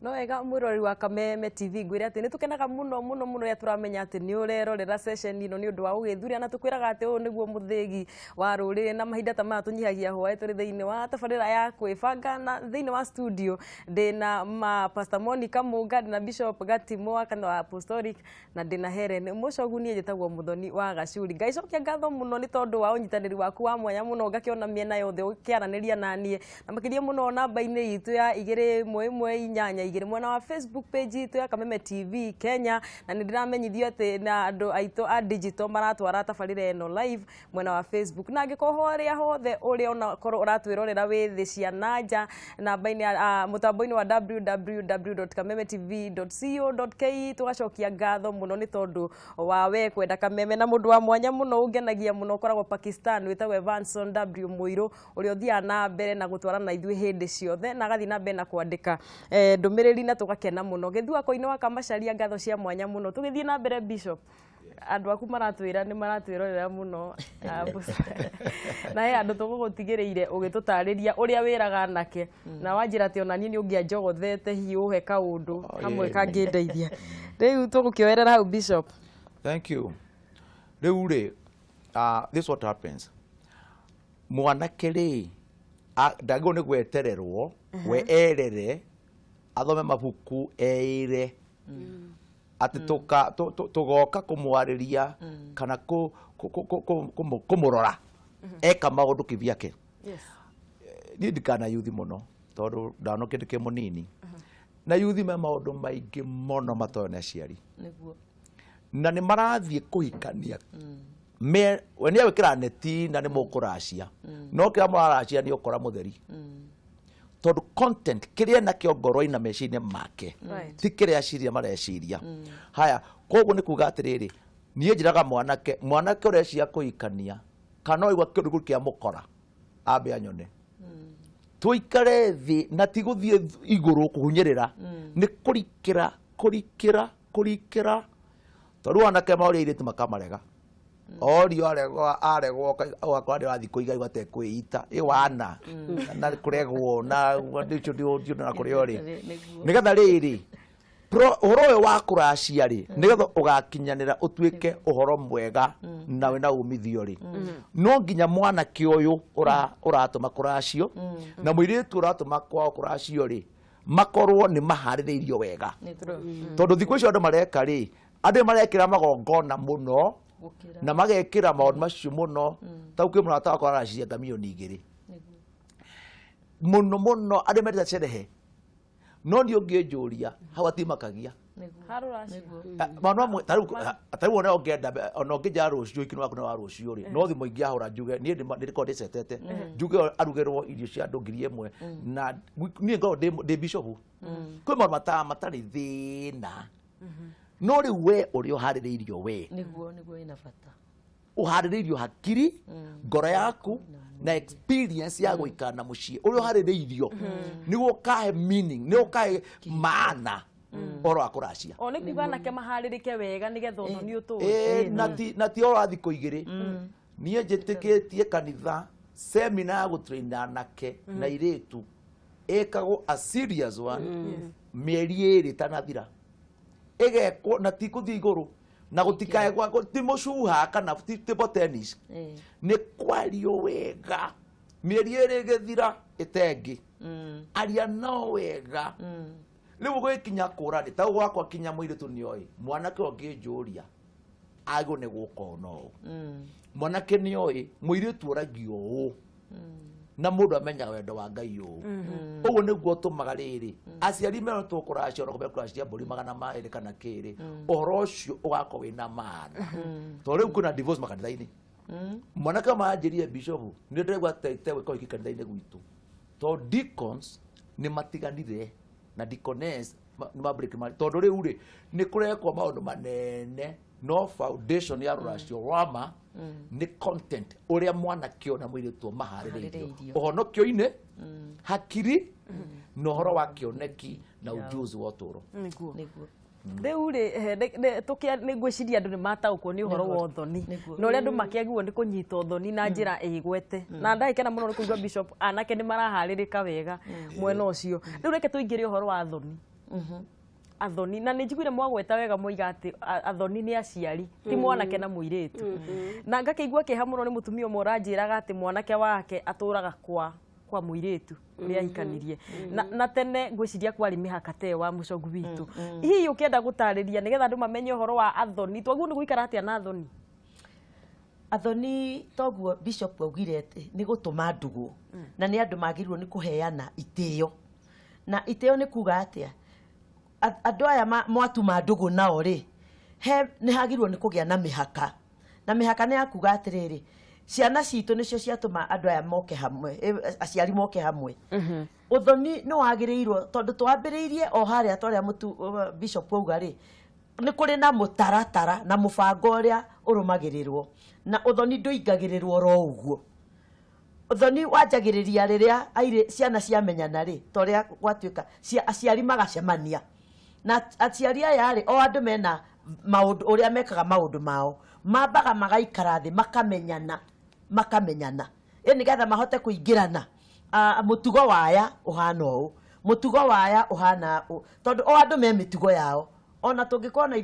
No wega mwĩroreri wa Kameme TV, ngwĩre atĩ nĩ tũkenaga mũno mũno mũno rĩrĩa tũramenya atĩ nĩ ũrerorera session ĩno nĩ ũndũ wa gũgĩthuria, na tũkwĩraga atĩ ũyũ nĩguo mũthĩgi wa rũrĩrĩ, na mahinda ta maya tũnyihagia hwaĩ tũrĩ thĩinĩ wa tabarĩra ya kwĩbanga. Na thĩinĩ wa studio ndĩna ma Pastor Monica Mũnga, ndĩna Bishop Gatimũ wa kanitha wa Apostolic, na ndĩna Helen Mũcogu. Niĩ njĩtagwo Mũthoni wa Gacuri. Ngaicokia ngatho mũno nĩ tondũ wa ũnyitanĩri waku wa mwanya mũno, ngakĩona mĩena yothe ũkĩaranĩria naniĩ, na makĩria mũno namba-inĩ itũ ya 21182 mwena wa Facebook page itũ ya Kameme TV Kenya. Na nĩ ndĩramenyithio atĩ na andũ aitũ a digital maratwara tabarĩra ĩno live mwena wa Facebook. Na angĩkorwo harĩa hothe ũrĩ, ona korwo ũratwĩrorera wĩ thĩ cia na nja, namba-inĩ ya mũtambo-inĩ wa www.kamemetv.co.ke, tũgacokia ngatho mũno nĩ tondũ wa we kwenda Kameme. Na mũndũ wa mwanya mũno ũngenagia mũno ũkoragwo Pakistan, wĩtagwo Evanson W Mũirũ, ũrĩa ũthiaga na mbere na gũtwarana na ithuĩ hĩndĩ ciothe, na agathiĩ na mbere na kwandĩka ndũmĩrĩri, na tũgakena mũno. Gĩthuako-inĩ wa Kamacaria, ngatho cia mwanya mũno. Tũgĩthiĩ na mbere, Bishop, andũ aku maratwĩra nĩ maratwĩrorera mũno. Na he andũ tũgũgũtigĩrĩire ũgĩtũtarĩria ũrĩa wĩraga anake, na wanjĩra atĩ ona niĩ nĩ ũngĩanjogothete hihi ũhe kaũndũ kamwe kangĩndeithia. Rĩu tũgũkĩoerera hau, Bishop. Thank you. Rĩu rĩ, this what happens. Mwanake rĩ, ndagĩrĩirwo nĩ gwetererwo we erere, athome mabuku, eĩre atĩ tũgoka kũmwarĩria kana kũmũrora eka maũndũ kivyake. Niĩ ndikana yuthi mũno tondũ ndanokire ndĩ mũnini, na yuthi me maũndũ maingĩ mũno matoyo nĩ aciari. Na nĩ marathiĩ kũhikania me we nĩ egwĩkĩra neti na nĩ mũkũracia, no kĩrĩa mũraracia nĩ ũkora mũtheri, tondũ content kĩrĩa nakĩo ngoro-inĩ na meciria make ti kĩrĩa aciria mareciria. Haya, koguo nĩ kuga atĩrĩrĩ, niĩ njĩraga mwanake, mwanake ũreciria kũhikania kana waigua kĩndũ kĩu kĩa mũkora, ambe anyone, tũikare thĩ, na ti gũthiĩ igũrũ kũhunyĩrĩra, nĩ kũrikĩra kũrikĩra kũrikĩra, tondũ anake moria airĩtu makamarega, orio aregwo aregwo, ũgakora ndĩrathiĩ kũiga igua tekwĩita ĩ wana na kũregwo na ũcio na kũrĩa ũrĩ. Nĩgetha rĩrĩ ũhoro ũyũ wa kũracia rĩ, nĩgetha ũgakinyanĩra ũtuĩke ũhoro mwega na wĩna umithio rĩ, no nginya mwanake ũyũ ũratũma kũracio na mũirĩtu ũratũma kwao kũracio rĩ, makorwo nĩ maharĩrĩirio wega. Tondũ thikũ icio andũ mareka rĩ, andũ nĩ marekĩra magongona mũno Gũkĩra. Na magekĩra maũndũ macio mũno. Ta kwĩ mũrata wakwa aracia ngamioni 2 mũno mũno, andũ mendete cerehe, no niĩ ũngĩnjũria hau atimakagia. Harũracio. Maũndũ mamwe ta rĩu, ta rĩu ona ũngĩenda, ona ũngĩnjara rũciũ ũhiki waku nĩ wa rũciũ rĩ, no thimũ ingĩahũra njuge niĩ ndĩkorwo ndĩcetete njuge arugĩrwo irio cia andũ 1000, na niĩ ngorwo ndĩ bishop. Kwĩ maũndũ matarĩ thĩna, no rĩu we ũrĩa ũharĩrĩirio we Nĩguo ĩna bata. Ũharĩrĩirio hakiri, ngoro yaku na experience ya gũikara na mũciĩ, ũrĩa ũharĩrĩirio nĩguo ũkahe meaning, nĩguo ũkahe maana ũhoro wa kũracia. O nĩ kuga anake maharĩrĩke wega nĩgetha ũthoni ũtũre. Ĩĩ, na ti ũhoro wa thikũ 2. Niĩ njĩtĩkĩtie kanitha semina ya gũtrain anake na airĩtu ĩkagwo a serious one mĩeri 2 ĩtanathira, ĩgekwo na ti gũthiĩ igũrũ na gũtikae ti mũcuha kana ti table tennis. Nĩ kwario wega mĩeri 2 ĩgĩthira ĩtengĩ, aria no wega. Rĩu gwĩkinya kũra rĩ, ta gwakwa kinya mũirĩtu nĩoĩ mwanake ũngĩnjũria agĩrĩirwo nĩ gũka ũũ na ũũ, mwanake nĩoĩ mũirĩtu oragio ũũ, na mũndũ amenyaga wendo wa Ngai ũũ. Ũguo nĩguo ũtũmaga rĩrĩ aciari mero tũkũracia, ona kũmekũracia mbũri 200 kana kĩrĩ, ũhoro ũcio ũgakorwo wĩna maana, tondũ rĩu kwĩna divorce makanitha-inĩ. Mwanake maranjĩrie, "Bishop, nĩ ndĩraigua te gwĩka ũhiki kanitha-inĩ gwitũ, tondũ deacons nĩ matiganire na deaconess nĩ ma break tondũ rĩu rĩ nĩ kũrekwo maũndũ manene, no foundation ya rũracio rwama nĩ content ũrĩa mwanake ona mũirĩtu maharĩrĩirio Maharĩrĩirio. ũhonokio-inĩ, hakiri na ũhoro wa kĩoneki na ujuzi wa ũtũũro. Nĩguo. Nĩguo. Rĩu rĩ, nĩ ngwĩciria andũ nĩ mataũkwo nĩ ũhoro wa ũthoni na ũrĩa andũ makĩagĩrĩirwo nĩ kũnyita ũthoni na njĩra ĩgwete. Na ndagĩkena mũno nĩ kũigua, Bishop, anake nĩ maraharĩrĩka wega mwena ũcio. Rĩu reke tũingĩre ũhoro wa thoni. Athoni, na nĩ njiguire mwagweta wega moiga atĩ athoni nĩ aciari, ti mwanake na mũirĩtu. Na ngakĩigua kĩeha mũno nĩ mũtumia ũmwe ũranjĩraga atĩ mwanake wake atũraga kwa mũirĩtu ũrĩa ahikanirie. Na tene ngwĩciria kwarĩ mĩhaka ta ĩyo wa mũcogu witũ. Hihi ũkĩenda gũtarĩria nĩgetha andũ mamenye ũhoro wa athoni, twagĩrĩirwo nĩ gũikara atĩa na athoni? Athoni, toguo bishop augire atĩ nĩ gũtũma ndũgũ, na nĩ andũ magĩrĩirwo nĩ kũheana itĩo. Na itĩo nĩ kuga atĩa? Andũ aya mwatuma ndũgũ nao rĩ, he nĩ hagĩrĩirwo nĩ kũgĩa na mĩhaka. Na mĩhaka nĩ ya kuga atĩrĩrĩ, ciana citũ nĩcio ciatũma andũ aya moke hamwe, aciari moke hamwe. Ũthoni nĩ wagĩrĩirwo, tondũ twambĩrĩirie o harĩa torĩa mũtu bishop auga rĩ, nĩ kũrĩ na mũtaratara na mũbango ũrĩa ũrũmagĩrĩrwo, na ũthoni ndũingagĩrĩrwo oro ũguo. Ũthoni wanjagĩrĩria rĩrĩa airĩ ciana ciamenyana rĩ, ta ũrĩa gwatuĩka aciari magacemania. Na aciari aya rĩ, o andũ mena maũndũ ũrĩa mekaga maũndũ mao, mambaga magaikara thĩ makamenyana, makamenyana ĩ nĩgetha mahote kũingĩrana. Mũtugo waya ũhana ũũ, mũtugo waya ũhana ũũ, tondũ o andũ me mĩtugo yao. Ona tũngĩkorwo na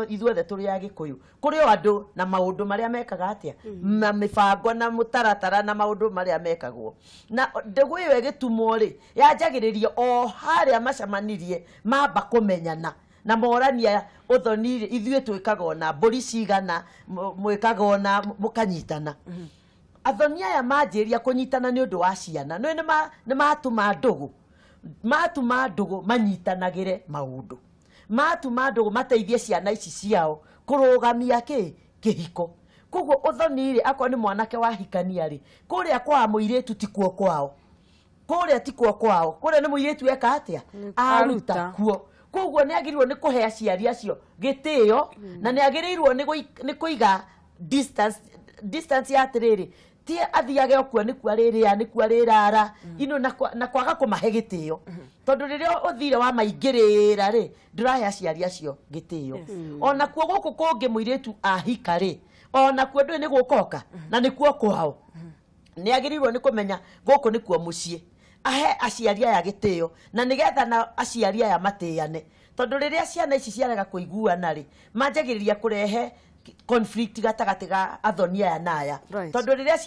ithuothe tũrĩ a Gĩkũyũ, kũrĩ o andũ na maũndũ marĩa mekaga atĩa, na mĩbango na mũtaratara na maũndũ marĩa mekagwo. Na ndũgũ ĩyo ĩgĩtumwo rĩ, yanjagĩrĩria o harĩa macemanirie, mamba kũmenyana na morania ũthoni rĩ, ithuĩ twĩkaga ona mbũri cigana, mwĩkaga ona mũkanyitana. Athoni aya manjĩrĩria kũnyitana nĩ ũndũ wa ciana, nĩ nĩ matuma ndũgũ, matuma ndũgũ manyitanagĩre maũndũ, matuma ndũgũ mateithie ciana ici ciao kũrũgamia kĩ kĩhiko. Koguo ũthoni rĩ, akorwo nĩ mwanake wahikania rĩ, kũrĩa kwa mũirĩtu ti kuo kwao, kũrĩa ti kuo kwao, kũrĩa nĩ mũirĩtu eka atĩa, aruta kuo. Koguo nĩ agĩrĩirwo nĩ kũhe aciari acio gĩtĩo, na nĩ agĩrĩirwo nĩ kũiga distance ya atĩrĩrĩ, ti athiage o kuo nĩkuo arĩrĩa, nĩkuo arĩrara ino, na kwaga kũmahe gĩtĩo, tondũ rĩrĩa ũthire wamaingĩrĩra rĩ, ndũrahe aciari acio gĩtĩo. Ona kuo gũkũ kũngĩ mũirĩtu ahika rĩ, ona kuo ndũĩ nĩ gũkoka na nĩkuo kwao, nĩ agĩrĩirwo nĩ kũmenya gũkũ nĩkuo mũciĩ, ahe aciari aya gĩtĩo, na nĩgetha na aciari aya matĩane, tondũ rĩrĩa ciana ici ciarega kũiguana rĩ, manjagĩrĩria kũrehe conflict gatagatĩ ga athoni aya na aya. Tondũ rĩrĩa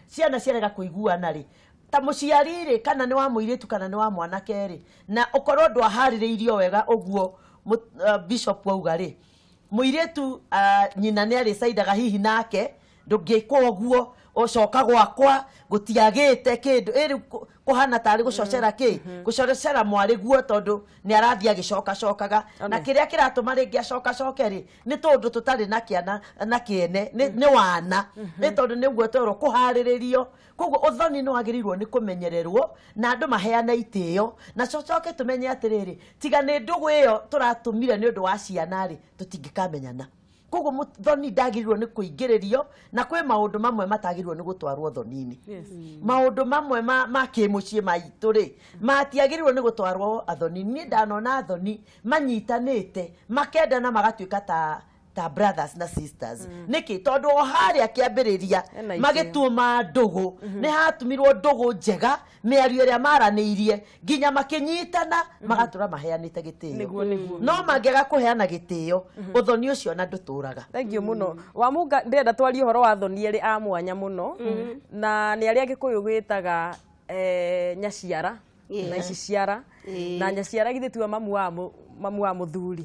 ciana ciarega kũiguana rĩ, ta mũciari rĩ, kana nĩ wa mũirĩtu kana nĩ wa mwanake rĩ, na ũkorwo ndwaharĩrĩirio wega ũguo bishop auga rĩ, mũirĩtu nyina nĩ arĩcaindaga hihi nake, ndũngĩkwo ũguo, ũcoka gwakwa gũtiagĩte kĩndũ, ĩ rĩu kũhana tarĩ gũcocera kĩ, gũcocera mwarĩ guo, tondũ nĩ arathiĩ agĩcokacokaga. Na kĩrĩa kĩratũma rĩngĩ acokacoke rĩ, nĩ tondũ tũtarĩ na kĩana na kĩene, nĩ wana, nĩ tondũ nĩguo twerwo kũharĩrĩrio. Koguo ũthoni nĩ wagĩrĩirwo nĩ kũmenyererwo na andũ maheane itĩo, na cocoke tũmenye atĩrĩrĩ, tiga nĩ ndũgũ ĩyo tũratũmire nĩ ũndũ wa ciana rĩ, tũtingĩkamenyana. Koguo mũthoni ndagĩrĩirwo nĩ kũingĩrĩrio, na kwĩ maũndũ mamwe matagĩrĩirwo nĩ gũtwarwo thoni-inĩ. Maũndũ mamwe ma kĩmũciĩ maitũ rĩ, matiagĩrĩirwo nĩ gũtwarwo athoni. Niĩ ndanona athoni manyitanĩte makendana magatuĩka ta brothers na sisters. Nĩkĩ? Tondũ o harĩa kĩambĩrĩria Ena itĩo. magĩtuma ndũgũ, nĩ hatumirwo ndũgũ njega, mĩario ĩrĩa maranĩirie nginya makĩnyitana, magatũra maheanĩte gĩtĩo. Nĩguo. No mangĩaga kũheana gĩtĩo, ũthoni ũcio na ndũtũraga. Thank you mũno. Wamunga, ndĩrenda twarie ũhoro wa athoni erĩ a mwanya mũno, na nĩ arĩa Gĩkũyũ gwĩtaga nyaciara na ici ciara na nyaciara, githĩ tiwe mamu wa mũthuri?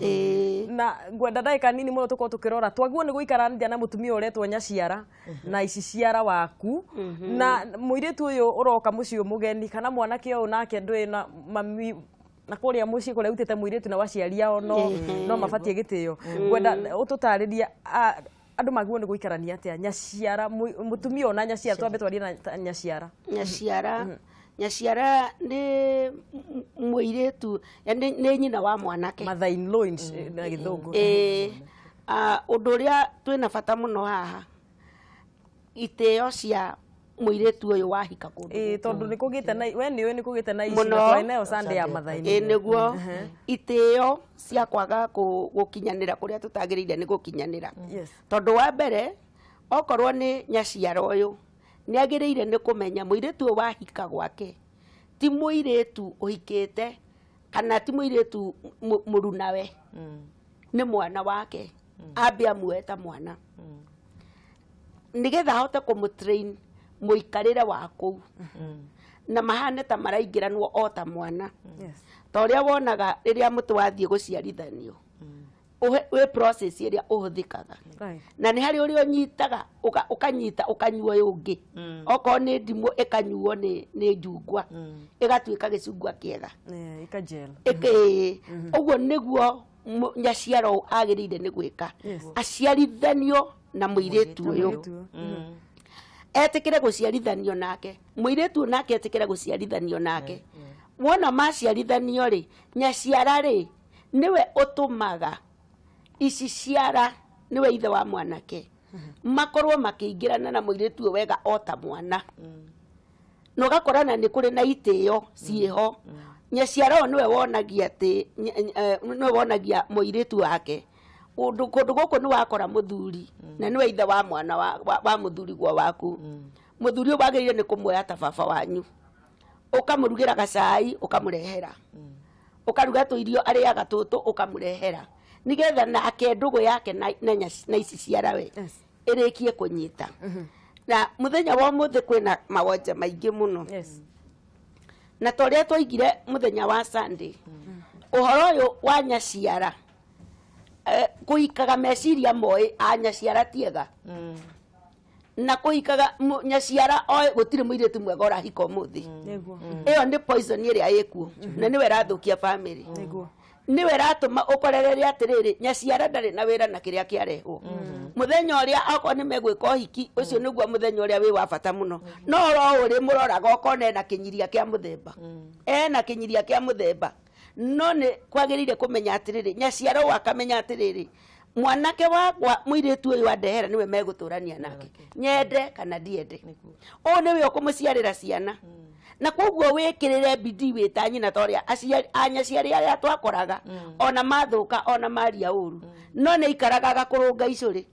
Na ngwenda ndagĩka nini mũno tũkorwo tũkĩrora twagĩrĩirwo nĩ gũikarania na mũtumia ũretwo nyaciara na ici ciara waku, na mũirĩtu ũyũ ũroka mũciĩ mũgeni kana mwanake ũyũ nake ndũĩ na mami na kũrĩa mũciĩ kũrĩa utĩte mũirĩtu na waciari ao no mabatiĩ gĩtĩo. Ngwenda ũtũtarĩrie andũ magĩrĩirwo nĩ gũikarania atĩa, nyaciara, mũtumia ũyũ na nyaciara. Twambe twarie na nyaciara. Nyaciara nĩ mũirĩtu, nĩ nyina wa mwanake. Mother in law na Gĩthũngũ. Ĩĩ, ũndũ ũrĩa twĩna bata mũno haha, itĩo cia mũirĩtu ũyũ wahika kũndũ Ĩĩ, tondũ nĩ kũgĩte na we nĩ ũĩ nĩ kũgĩte na ici Mũno. na twarĩ nayo Sunday ya mother in law. Ĩĩ nĩguo, itĩo cia kwaga gũkinyanĩra kũrĩa tũtagĩrĩire nĩ gũkinyanĩra. Tondũ wa mbere, okorwo nĩ nyaciara ũyũ, nĩ agĩrĩire nĩ kũmenya mũirĩtu ũyũ wahika gwake ti mũirĩtu ũhikĩte. Kana ti mũirĩtu mũrunawe, nĩ mwana wake, ambe amuoe ta mwana nĩgetha ahote kũmũtrain mũikarĩre wa kũu na mahane ta maraingĩranwo o ta mwana. Ta ũrĩa wonaga rĩrĩa mũtĩ wathiĩ gũciarithanio, wĩ process ĩrĩa ũhũthĩkaga, na nĩ harĩ ũrĩa ũnyitaga, ũkanyita ũkanyua ũyũ ũngĩ, okorwo nĩ ndimũ ĩkanyuo nĩ njungwa, ĩgatuĩka gĩcungwa kĩega. Yeah, ikagel. Ĩkĩ ũguo nĩguo nyaciaro agĩrĩire nĩ gwĩka, aciarithanio na mũirĩtu ũyũ. Mũirĩtu. Etĩkĩre gũciarithanio nake, mũirĩtu ũyũ nake etĩkĩre gũciarithanio nake. Wona maciarithanio rĩ, nyaciara rĩ, nĩwe ũtũmaga ici ciara, nĩwe ithe wa mwanake, makorwo makĩingĩrana na mũirĩtu ũyũ wega o ta mwana, na ũgakorana nĩ kũrĩ na itĩo ciĩho. Nyaciara ũyũ nĩwe wonagia atĩ nĩwe wonagia mũirĩtu wake ũndũ kũndũ gũkũ nĩ wakora mũthuri, na nĩwe ithe wa mwana wa mũthurigwo waku. Mũthuri ũyũ wagĩrĩire nĩ kũmuoya ta baba wanyu, ũkamũrugĩra gacai, ũkamũrehera, ũkaruga tũirio arĩaga tũtũ, ũkamũrehera, nĩgetha nake ndũgũ yake na ici ciarawe ĩrĩkie kũnyita. Na mũthenya wa ũmũthĩ kwĩna mawonje maingĩ mũno, na ta ũrĩa twaigire mũthenya wa Sunday, ũhoro ũyũ wa nyaciara, kũhikaga meciria moĩ a nyaciara tiega, na kũhikaga nyaciara oĩ gũtirĩ mũirĩtu mwega ũrahika ũmũthĩ. Ĩyo nĩ poison ĩrĩa ĩkuo, na nĩwe ĩrathũkia family, nĩwe ĩratũma ũkorerere atĩrĩrĩ, nyaciara ndarĩ na wĩra na kĩrĩa kĩarehwo mũthenya ũrĩa okorwo nĩ megwĩka ũhiki ũcio, nĩguo mũthenya ũrĩa wĩ wa bata mũno. No oro ũrĩ mũroraga ũkona ena kĩnyiria kĩa mũthemba, ena kĩnyiria kĩa mũthemba. No nĩ kwagĩrĩire kũmenya atĩrĩrĩ, nyaciara ũyũ akamenya atĩrĩrĩ, mwanake wakwa, mũirĩtu ũyũ andehera nĩwe megũtũrania nake, nyende kana ndiende, ũyũ nĩwe ũkũmũciarĩra ciana. Na koguo wĩkĩrĩre bidii wĩ ta nyina, ta ũrĩa anyaciari arĩa twakoraga, ona mathũka, ona maria ũru, no nĩ aikaraga agakũrũnga icũrĩ.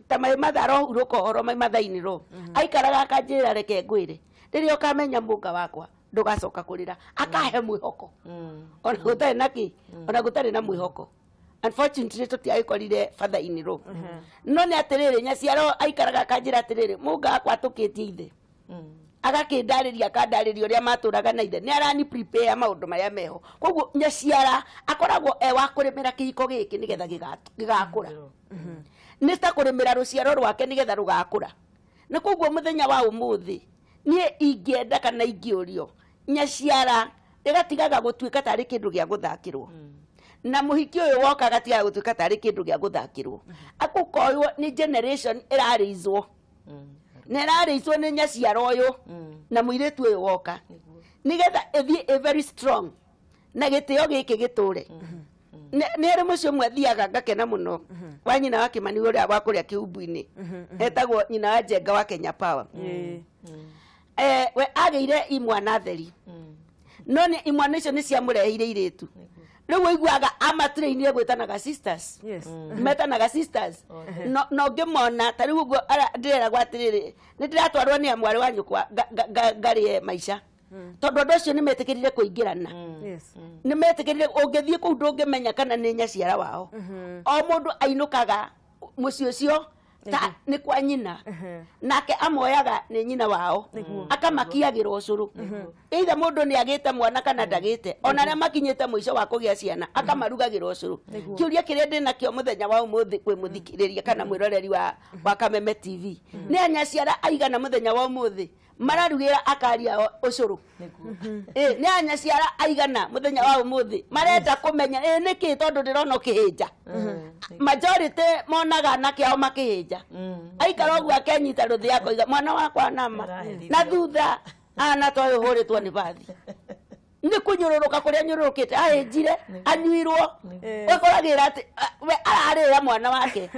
Ta my mother arohurũka ũhoro, my mother in law aikaraga akanjĩra, "Reke ngwĩre, rĩrĩa ũkamenya mũnga wakwa ndũgacoka kũrĩra." Akahe mwĩhoko ona gũtarĩ na kĩ, ona gũtarĩ na mwĩhoko. Unfortunately tũtiagĩkorire father in law, no nĩ atĩrĩrĩ, nyaciaro aikaraga akanjĩra atĩrĩrĩ, mũnga wakwa atũkĩtie ithe, agakĩndarĩria, akandarĩria ũrĩa matũraga na ithe, nĩ arani prepare maũndũ marĩa meho. Koguo nyaciara akoragwo e wa kũrĩmĩra kĩhiko gĩkĩ nĩgetha gĩgakũra, nĩ ta kũrĩmĩra rũciaro rwake nĩgetha rũgakũra. Na koguo mũthenya wa ũmũthĩ niĩ ingĩenda kana ingĩũrio, nyaciara ĩgatigaga gũtuĩka tarĩ kĩndũ gĩa gũthakĩrwo, na mũhiki ũyũ woka agatigaga gũtuĩka tarĩ kĩndũ gĩa gũthakĩrwo, akũkoywo nĩ generation ĩrarĩizwo, na ĩrarĩizwo nĩ nyaciara ũyũ na mũirĩtu ũyũ woka, nĩgetha ĩthiĩ ĩ very strong na gĩtĩo gĩkĩ gĩtũre. Nĩ harĩ mũciĩ ũmwe thiaga ngakena mũno, wa nyina wa Kĩmani ũrĩa wa kũrĩa kĩumbu-inĩ, etagwo nyina wa Njenga wa Kenya Power. We agĩire imwana theri, no nĩ imwana icio nĩ ciamũreheire irĩtu. Rĩu ũiguaga amatrainire gwĩtanaga sisters. Metanaga sisters. No ngĩmona ta rĩu ũguo ndĩreragwo atĩrĩrĩ, nĩ ndĩratwarwo nĩ mwarĩ wa nyũkwa ngarĩe maica, tondũ andũ acio nĩ metĩkĩrire kũingĩrana, nĩ metĩkĩrire. Ũngĩthiĩ kũu ndũngĩmenya kana nĩ nyaciara wao. O mũndũ ainũkaga mũciĩ ũcio ta nĩ kwa nyina, nake amoyaga nĩ nyina wao, akamakiagĩra ũcũrũ, either mũndũ nĩ agĩte mwana kana ndagĩte, ona arĩa makinyĩte mũico wa kũgĩa ciana akamarugagĩra ũcũrũ. Kĩũria kĩrĩa ndĩ nakĩo mũthenya wa ũmũthĩ kwĩ mũthikĩrĩria kana mwĩroreri wa Kameme TV, nĩ anyaciara aigana mũthenya wa ũmũthĩ mararugĩra akaria ũcũrũ? Ĩ nĩ anyaciara aigana mũthenya wa ũmũthĩ marenda kũmenya ĩ nĩkĩ? Tondũ ndĩrona ũkĩhĩnja, majority monaga anake ao makĩhĩnja, aikara ũguo akenyita rũthĩa akoiga mwana wakwa nama na thutha ana toyũ hũrĩtwo nĩ bathi nĩ kũnyũrũrũka kũrĩa nyũrũrũkĩte, ahĩnjire anyuirwo, ũkoragĩra atĩ we ararĩra mwana wake,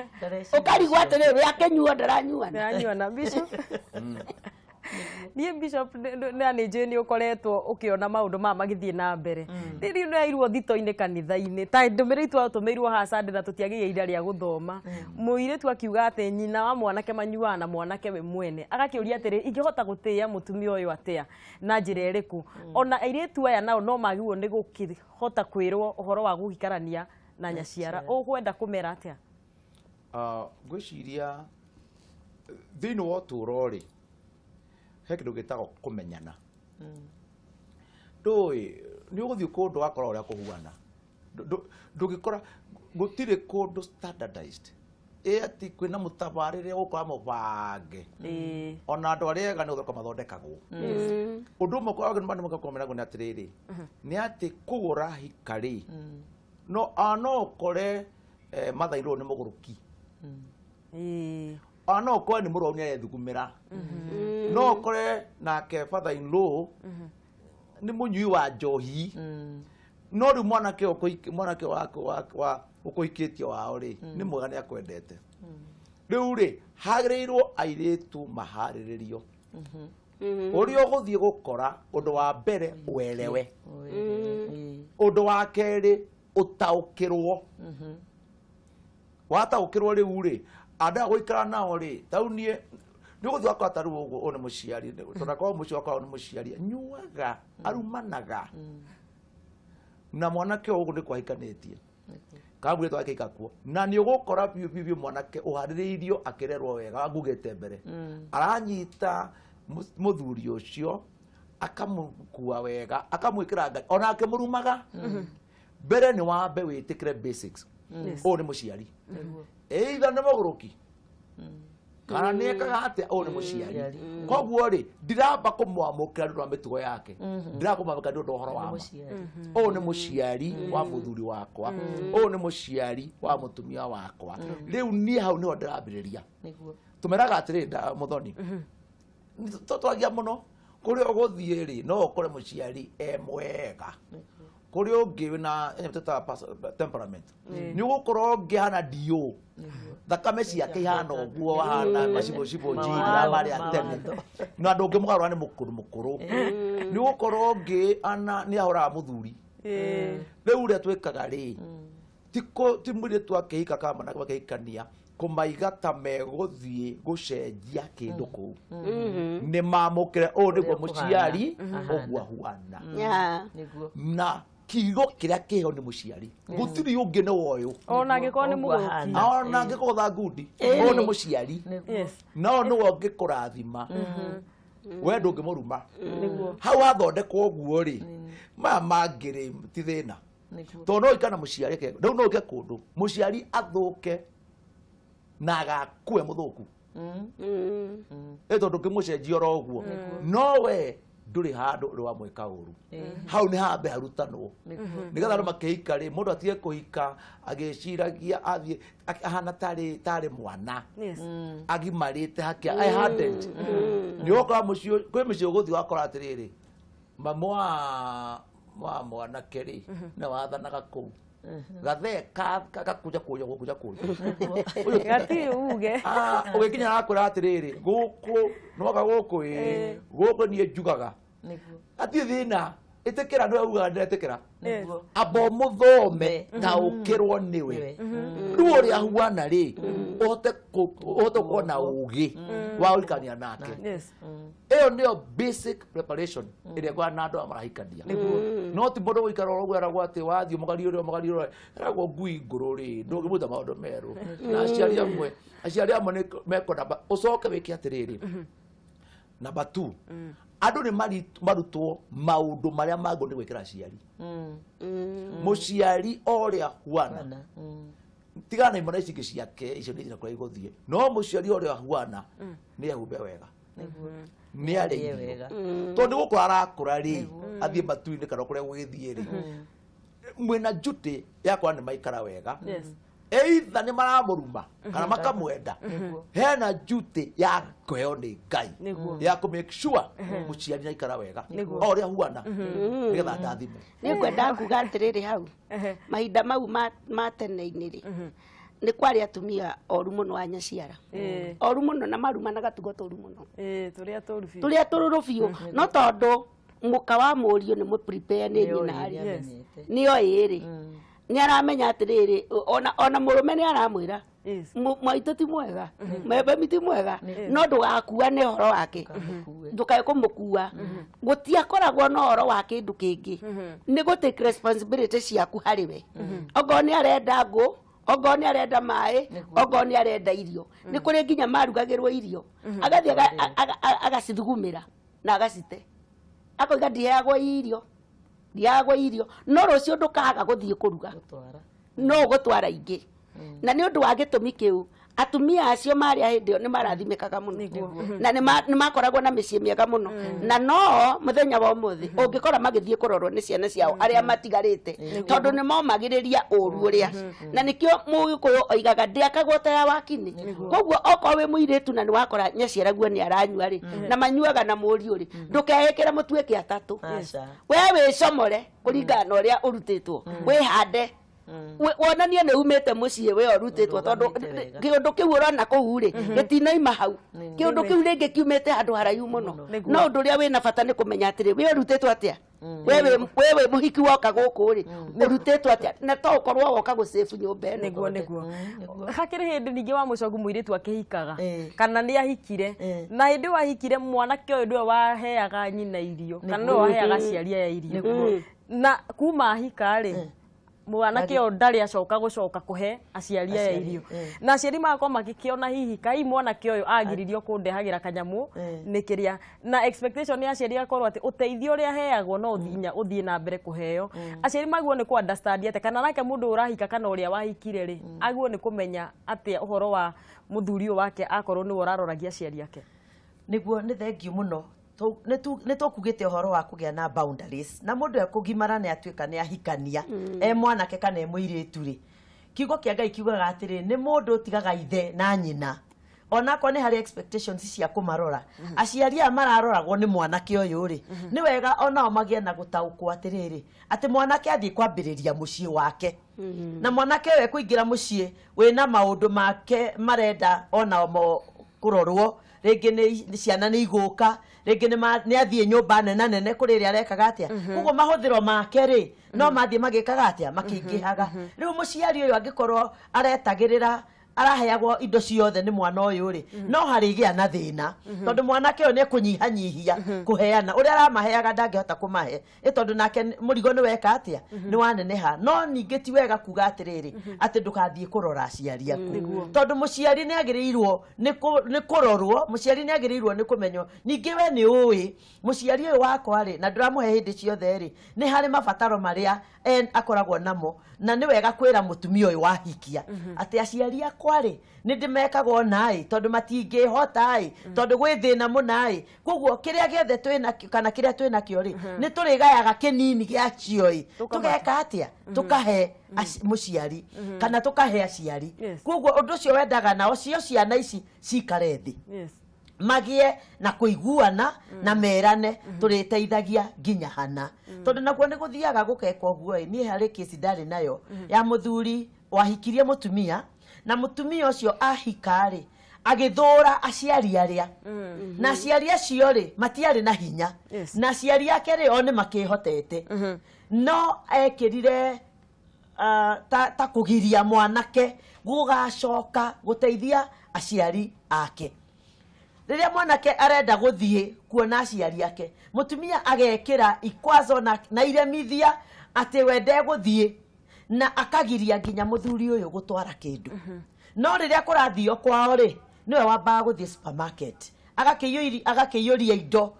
ũkarigwo atĩrĩrĩ, we akĩnyuo ndaranyuana. Ndĩranyuana bicu. Niĩ Bishop, na nĩ njũĩ nĩ ũkoretwo ũkĩona maũndũ maya magĩthiĩ na mbere. Rĩu nĩ yairwo thito-inĩ kanitha-inĩ ta ndũmĩrĩri twatũmĩirwo haha Sunday na tũtiagĩire ihinda rĩa gũthoma. Mũirĩtu akiuga atĩ nyina wa mwanake manyuaga na mwanake we mwene, agakĩũria atĩrĩ, ingĩhota gũtĩĩa mũtumia ũyũ atĩa na njĩra ĩrĩkũ? Ona airĩtu aya nao no magĩrĩirwo nĩ gũkĩhota kwĩrwo ũhoro wa gũgĩikarania na nyaciara. Ũkwenda kũmera atĩa? Ngwĩciria thĩinĩ wa ũtũũro rĩ, he kĩndũ gĩtagwo kũmenyana. Ndũĩ nĩ ũgũthiĩ kũndũ wakora ũrĩa kũhuana. Ndũngĩkora gũtirĩ kũndũ standardized, ĩ atĩ kwĩna mũtabarĩre ũgũkora mũbange. Ona andũ arĩa ega nĩ gũthondeka mathondekagwo. Ũndũ ũmwe kũmenagwo nĩ atĩrĩrĩ, nĩ atĩ kũgũra hika rĩ, no ũkore mother-in-law nĩ mũgũrũki. Ona no ũkore nĩ mũrwaru nĩ arethugumĩra. No ũkore nake father-in-law nĩ mũnyui wa njohi. No rĩu mwanake mwanake wa ũkũhikĩtie wao rĩ, nĩ mwega, nĩ akwendete. Rĩu rĩ, hagĩrĩirwo airĩtu maharĩrĩrio ũrĩa ũgũthiĩ gũkora. Ũndũ wa mbere, welewe. Ũndũ wa kerĩ, ũtaũkĩrwo. Wataũkĩrwo rĩu rĩ, andũ aya gũikara nao rĩ, tarĩu niĩ nĩ ũgũthiĩ wakora, tarĩu ũguo, ũyũ nĩ mũciari, tondũ akorwo mũciĩ wakwa nĩ mũciari anyuaga, arumanaga na mwanake ũyũ, ũguo nĩ kwahikanĩtie kana mũirĩtu akĩika kuo, na nĩ ũgũkora biũ biũ biũ mwanake ũharĩrĩirio, akĩrerwo wega, ngugĩte mbere, aranyita mũthuri ũcio, akamũkua wega, akamwĩkĩra Ngai, ona akĩmũrumaga. Mbere nĩ wambe wĩtĩkĩre basics, ũyũ nĩ mũciari, either nĩ mũgũrũki kana nĩ ekaga atĩa, ũyũ nĩ mũciari. Koguo rĩ, ndiramba kũmwamũkĩra nĩ ũndũ wa mĩtugo yake, ndiramba kũmwamũkĩra nĩ ũndũ wa ũhoro wa ma. Ũyũ nĩ mũciari wa mũthuri wakwa, ũyũ nĩ mũciari wa mũtumia wakwa. Rĩu niĩ hau nĩho ndĩrambĩrĩria. Tũmeraga atĩrĩ, mũthoni twagia mũno, kũrĩa ũgũthiĩ rĩ, no ũkore mũciari e mwega, kũrĩa ũngĩ wĩna tũtaga temperament, nĩ ũgũkorwo ũngĩ hana dio thakame ciake ihana ũguo, wahana macibũcibũ njira marĩa tene, na ndũngĩmũgarũra, nĩ mũkũrũ mũkũrũ. Nĩ ũgũkorwo ũngĩ ana nĩ ahũraga mũthuri. Rĩu ũrĩa twĩkaga rĩ, ti mũirĩtu akĩhika kana mwanake makĩhikania, kũmaiga ta megũthiĩ gũcenjia kĩndũ kũu, nĩ mamũkĩre ũũ nĩguo Ũrĩa mũciari kũhana. ũguo ahuana. Na kiugo kĩrĩa kĩho nĩ mũciari, gũtirĩ ũngĩ, nĩ woyũ. Ona angĩkorwo nĩ Ũguo mũgũrũki. ahana. Ona angĩkorwo ngundi, ũyũ nĩ mũciari. No nĩwe ũngĩkũrathima, we ndũngĩmũruma. Hau hathondekwo ũguo rĩ, maya mangĩ rĩ, ti thĩna, tondũ no ũikare na mũciari rĩu no ũke kũndũ mũciari athũke na agakue mũthũku, ĩ tondũ ndũngĩmũcenjia oro ũguo, no we ndũrĩ handũ ũrĩ wamwĩka ũru. Hau nĩ hambe harutanwo nĩgetha andũ makĩhika rĩ, mũndũ atige kũhika agĩciragia athiĩ ahana tarĩ mwana agimarĩte hakia I hardened. Nĩ ũgũkora mũciĩ, kwĩ mũciĩ ũgũthiĩ wakora atĩrĩrĩ, mamu wa mwanake rĩ, nĩ wathanaga kũu, gathee gakunja kũnja gũkunja kũnja. Gatirĩ uge. Ah, ũgĩkinya arakwĩra atĩrĩrĩ, gũkũ nĩwoka gũkũ, ĩ gũkũ niĩ njugaga, hatirĩ thĩna, ĩtĩkĩra, nĩwe ugaga ndĩretĩkĩra. Amba ũmũthome, taũkĩrwo nĩwe rĩu ũrĩa ahuana rĩ, ũhote gũkorwo na ũgĩ wa gũikarania nake. Ĩyo nĩyo basic preparation ĩrĩa ĩkoragwo na andũ aya marahikania, no ti mũndũ gũikara oro ũguo eragwo atĩ wathiĩ mũgarie ũrĩa mũgarie ũrĩa eragwo ngui ngũrũ rĩ, ndũngĩmũruta maũndũ merũ. Na aciari amwe nĩ mekwenda ũcoke wĩke atĩrĩrĩ. Number two, andũ nĩ marutwo maũndũ marĩa magwo nĩ gwĩkĩra aciari, mũciari o ũrĩa huana, tigana na imwana ici ingĩ ciake, icio nĩ njĩra kũrĩa igũthiĩ, no mũciari o ũrĩa huana nĩ ehumbe wega, nĩ arĩe irio, wega. Tondũ nĩ gũkũra arakũra rĩ, athiĩ matu-inĩ kana kũrĩa gũgĩthiĩ rĩ, mwĩna njuti ya kuona nĩ maikara wega, either nĩ maramũruma kana makamwenda. Hena njuti ya kũheo nĩ Ngai ya kũ make sure mũciari nĩ aikara wega o ũrĩa huana, nĩgetha ndathimwo. Nĩ ngwenda kuga atĩrĩrĩ, hau mahinda mau ma tene-inĩ rĩ, Nĩ kwarĩ atumia oru mũno a nyaciara, oru mũno, na marumanaga tugo tũru mũno. Ĩĩ, tũrĩa tũru biũ. Tũrĩa tũrũrũ biũ, no tondũ mũka wa mũriũ nĩ mũprepare nĩ nyina rĩ, Yes. nĩoĩ rĩ, nĩ aramenya atĩrĩrĩ, ona mũrũme nĩ aramwĩra, "Mwaitũ ti mwega, mami ti mwega, no ndũgakua nĩ ũhoro wake, ndũkae kũmũkua." Gũtiakoragwo na ũhoro wa kĩndũ kĩngĩ, nĩ gũ take responsibility ciaku harĩ we. Okorwo nĩ arenda ngũ, okorwo nĩ arenda maĩ, okorwo nĩ arenda irio, nĩ kũrĩ nginya marugagĩrwo irio, agathiĩ agacithugumĩra na agacite, akoiga, "Ndiheagwo irio, ndiheagwo irio." No rũciũ ndũkaga gũthiĩ kũruga, no ũgũtwara ingĩ. Na nĩ ũndũ wa gĩtũmi kĩu, atumia acio marĩ a hĩndĩ ĩyo nĩ marathimĩkaga mũno na nĩ makoragwo na mĩciĩ mĩega mũno. Na no mũthenya wa ũmũthĩ ũngĩkora magĩthiĩ kũrorwo nĩ ciana ciao arĩa matigarĩte, tondũ nĩ momagĩrĩria ũru ũrĩa. Na nĩkĩo Mũgĩkũyũ oigaga ndĩakagwo ta ya wakini. Koguo okorwo wĩ mũirĩtu na nĩ wakora nyaciaraguo nĩ aranyua rĩ, na manyuaga na mũriũ rĩ, ndũkeĩkĩre mũtuĩke atatũ. Aca. We wĩcomore kũringana na ũrĩa ũrutĩtwo, wĩhande, wonanie nĩ umĩte mũciĩ we ũrutĩtwo, tondũ Ũrũgamĩte wega. kĩũndũ kĩu ũrona kũu rĩ, gĩtinaima hau. Kĩũndũ kĩu rĩngĩ kiumĩte handũ haraihu mũno. No ũndũ ũrĩa wĩna bata nĩ kũmenya atĩrĩ, we ũrutĩtwo atĩa? We wĩ mũhiki woka gũkũ rĩ, ũrutĩtwo atĩa? Na to ũkorwo woka gũcĩbu nyũmba ĩno. Nĩguo. Hakĩrĩ hĩndĩ ningĩ wa mũcogu mũirĩtu akĩhikaga, kana nĩ ahikire, na hĩndĩ ĩyo ahikire, mwanake ũyũ nĩwe waheaga nyina irio kana nĩwe waheaga aciari aya irio. Na kuma ahika rĩ, mwanake ũyũ ndarĩ acoka gũcoka kũhe aciari aya Aciari, irio. Na aciari magakorwo magĩkĩona hihi kai mwanake ũyũ agiririo kũndehagĩra kanyamũ nĩ kĩrĩa. Na expectation ya aciari igakorwo atĩ ũteithio ũrĩa aheagwo no nginya ũthiĩ na mbere kũheo. Aciari magwo nĩ kũ understand atĩa, kana nake mũndũ ũyũ ũrahika kana ũrĩa wahikire rĩ, agwo nĩ kũmenya atĩa ũhoro wa mũthuri ũyũ wake akorwo nĩwe ũraroragia aciari ake? Nĩguo, nĩ thengiũ mũno. Nĩ tũkugĩte ũhoro wa kũgĩa na boundaries, na mũndũ ekũgimara nĩ atuĩka nĩ ahikania, e mwanake kana e mũirĩtu rĩ, kiugo kĩa Ngai kiugaga atĩrĩ, nĩ mũndũ ũtigaga ithe na nyina, onakorwo nĩ harĩ expectations cia kũmarora. Aciari aya mararoragwo nĩ mwanake ũyũ rĩ, nĩ wega onao magĩe na gũtaũkwo atĩrĩrĩ, atĩ mwanake athiĩ kwambĩrĩria mũciĩ wake, na mwanake ũyũ ekũingĩra mũciĩ wĩna maũndũ make marenda onao mo kũrorwo. Rĩngĩ nĩ ciana nĩ igũka, rĩngĩ nĩ athiĩ nyũmba nena nene kũrĩ ĩrĩa arekaga atĩa. Koguo mahũthĩro make rĩ, no mathiĩ magĩkaga atĩa, makĩingĩhaga. Rĩu mũciari ũyũ angĩkorwo aretagĩrĩra araheagwo indo ciothe nĩ mwana ũyũ rĩ, no harĩgĩa na thĩna, tondũ mwanake ũyũ nĩ ekũnyihanyihia kũheana. Ũrĩa aramaheaga ndangĩhota kũmahe, ĩ tondũ nake mũrigo nĩ weka atĩa, nĩ waneneha. No ningĩ ti wega kuga atĩrĩrĩ, atĩ ndũgathiĩ kũrora aciari aku, tondũ mũciari nĩ agĩrĩirwo nĩ kũrorwo, mũciari nĩ agĩrĩirwo nĩ kũmenywo. Ningĩ we nĩ ũĩ mũciari ũyũ wakwa rĩ, na ndũramũhe hĩndĩ ciothe rĩ, nĩ harĩ mabataro marĩa akoragwo namo. Na nĩ wega kwĩra mũtumia ũyũ wahikia atĩ aciari akwa rĩ, nĩ ndĩmekaga ona ĩ, tondũ matingĩhota ĩ, tondũ gwĩ thĩna mũna ĩ. Koguo kĩrĩa gĩothe twĩnakĩo kana kĩrĩa twĩnakĩo rĩ, nĩ tũrĩgayaga kĩnini gĩacio ĩ, tũgeka atĩa, tũkahe mũciari kana tũkahe aciari. Koguo ũndũ ũcio wendaga nao cio ciana ici cikare thĩ, magĩe na kũiguana na merane tũrĩteithagia nginya hana, tondũ nakuo nĩ gũthiaga gũkeka ũguo ĩ. Niĩ harĩ kĩci ndarĩ nayo ya mũthuri wahikirie mũtumia, na mũtumia ũcio ahika rĩ, agĩthũra aciari arĩa, na aciari acio rĩ, matiarĩ na hinya. Na aciari ake rĩ, o nĩ makĩhotete, no ekĩrire ta kũgiria mwanake gũgacoka gũteithia aciari ake. Rĩrĩa mwanake arenda gũthiĩ kuona aciari ake, mũtumia agekĩra ikwazo na iremithia atĩ we ndegũthiĩ, na akagiria nginya mũthuri ũyũ gũtwara kĩndũ. No rĩrĩa kũrathio kwao rĩ, nĩwe wambaga gũthiĩ supermarket, agakĩiyũria indo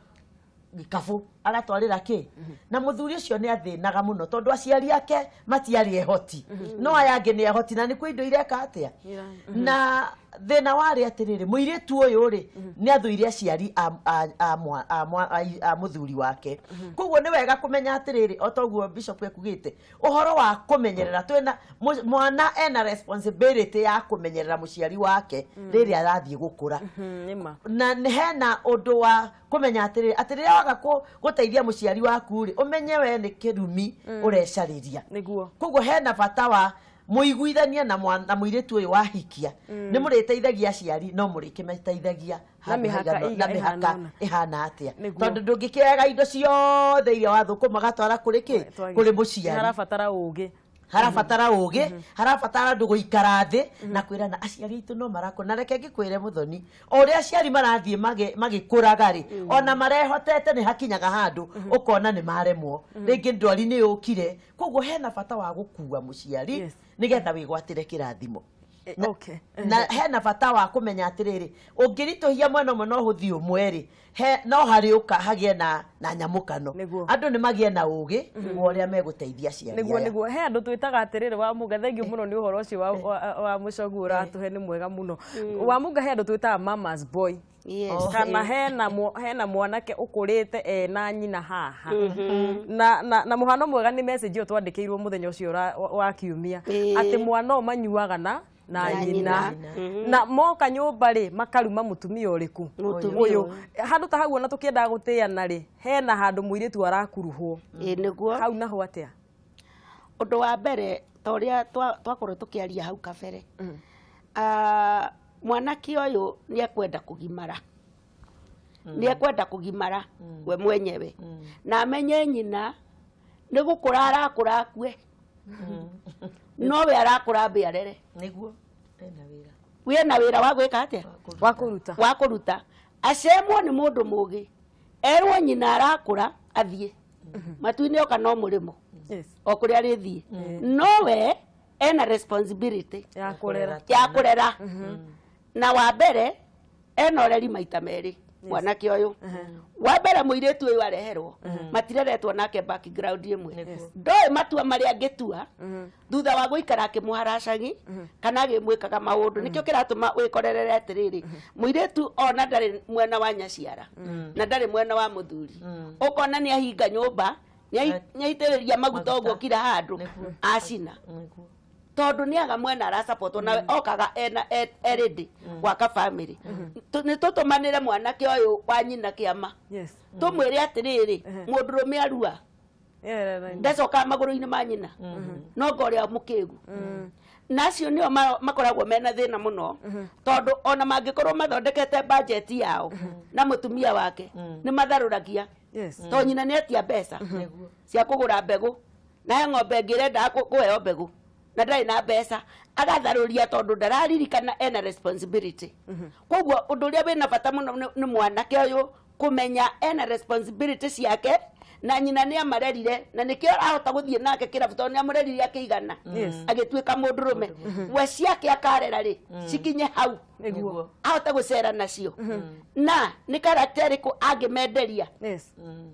gĩkabũ, agatwarĩra kĩ. Na mũthuri ũcio nĩ athĩnaga mũno, tondũ aciari ake matiarĩ ehoti, no aya angĩ nĩ ehoti, na nĩkuo indo ireka atĩa. Na thĩna warĩ atĩrĩrĩ, mũirĩtu ũyũ rĩ, nĩ athũire aciari a mũthuri wake. Koguo nĩ wega kũmenya atĩrĩrĩ, o toguo bishop ekugĩte, ũhoro wa kũmenyerera, twĩna mwana ena responsibility ya kũmenyerera mũciari wake rĩrĩa arathiĩ gũkũra. Nĩma. Na nĩ hena ũndũ wa kũmenya atĩrĩrĩ, atĩ rĩrĩa waga gũteithia mũciari waku rĩ, ũmenye we nĩ kĩrumi ũrecarĩria. Koguo hena bata wa Mũiguithanie na na mũirĩtu ũyũ wahikia, nĩ mũrĩteithagia aciari, no mũrĩkĩmateithagia Na handũ mĩhaka haigana- na ĩhana mĩhaka ũna. ĩhana atĩa. Nĩguo. Tondũ ndũngĩkĩoyaga indo ciothe iria wathũkũma gatwara kũrĩ kĩ, kũrĩ mũciari. Harabatara ũgĩ. Harabatara ũgĩ, harabatara andũ gũikara thĩ na kwĩrana aciari aitũ no marakũra. Na reke ngĩkwĩre mũthoni, o ũrĩa aciari marathiĩ magĩkũraga rĩ, ona marehotete nĩ hakinyaga handũ ũkona nĩ maremwo, rĩngĩ ndwari nĩ yũkire, koguo hena bata wa gũkua mũciari nĩgetha wĩgwatĩre kĩrathimo. Na hena bata wa kũmenya atĩrĩrĩ, ũngĩritũhia mwena ũmwe no ũthiĩ ũmwe rĩ, he no harĩũka hagĩe na nyamũkano. Andũ nĩ magĩe na ũgĩ wa ũrĩa megũteithia aciari aya. Nĩguo he andũ twĩtaga atĩrĩrĩ wa Mũnga, thengiũ mũno nĩ ũhoro ũcio wa mũcogu ũratũhe, nĩ mwega mũno wa Mũnga. He andũ twĩtaga mama's boy. Kana hena mwanake ũkũrĩte ena nyina haha, na mũhano mwega nĩ message ĩyo twandĩkĩirwo mũthenya ũcio wa kiumia, atĩ mwana ũyũ manyuaga na Na nyina, nyina. Na moka nyũmba rĩ, makaruma mũtumia ũrĩkũ? Mũtumia ũyũ. Handũ ta hau ona tũkĩendaga gũtĩana rĩ, hena handũ mũirĩtu arakuruhwo. Ĩĩ nĩguo. Hau naho atĩa? Ũndũ wa mbere, ta ũrĩa twakorwo tũkĩaria hau kabere, mwanake ũyũ nĩ ekwenda kũgimara, nĩ ekwenda kũgimara we mwenyewe, na amenye nyina nĩ gũkũra arakũra akue, nowe arakũra ambe arere. Nĩguo ena wĩra. Wĩna wĩra wa gwĩka atĩa? Wa kũruta. Wa kũruta. Acemwo nĩ mũndũ mũgĩ, erwo nyina arakũra athiĩ matu-inĩ, oka no mũrĩmo o kũrĩa arĩthiĩ, nowe ena responsibility ya kũrera. Ya kũrera. Na wa mbere ena ũreri maita merĩ. Mwanake ũyũ wa mbere, mũirĩtu ũyũ areherwo, matireretwo nake background ĩmwe, ndoĩ matua marĩa angĩtua thutha wa gũikara akĩmũharacagi kana agĩmwĩkaga maũndũ. Nĩkĩo kĩratũma wĩkorerere atĩrĩrĩ, mũirĩtu ona ndarĩ mwena wa nyaciara na ndarĩ mwena wa mũthuri, ũkona nĩ ahinga nyũmba, nĩ aitĩrĩria maguta ũguo kila handũ, acina, tondũ nĩ aga mwena arasapotwo, nawe okaga ena erĩndĩ gwaka family. Nĩ tũtũmanĩre mwanake ũyũ wa nyina kĩama, tũmwĩre atĩrĩrĩ, mũndũrũme arua ndacokaga magũrũ-inĩ ma nyina, no nga ũrĩa mũkĩgu. Na acio nĩo makoragwo mena thĩna mũno, tondũ ona mangĩkorwo mathondekete bajeti yao na mũtumia wake, nĩ matharũragia, tondũ nyina nĩ etia mbeca cia kũgũra mbegũ, na he ng'ombe ĩngĩ ĩrendaga kũheo mbegũ na ndarĩ na mbeca, agatharũria tondũ ndararirikana ena responsibility. Koguo ũndũ ũrĩa wĩna bata mũno nĩ mwanake ũyũ kũmenya ena responsibility ciake, na nyina nĩ amarerire, na nĩkĩo arahota gũthiĩ nake kĩrabu, tondũ nĩ amũrerire akĩigana, agĩtuĩka mũndũrũme. We ciake akarera rĩ, cikinye hau ahote gũcera nacio, na nĩ character ĩrĩkũ angĩmenderia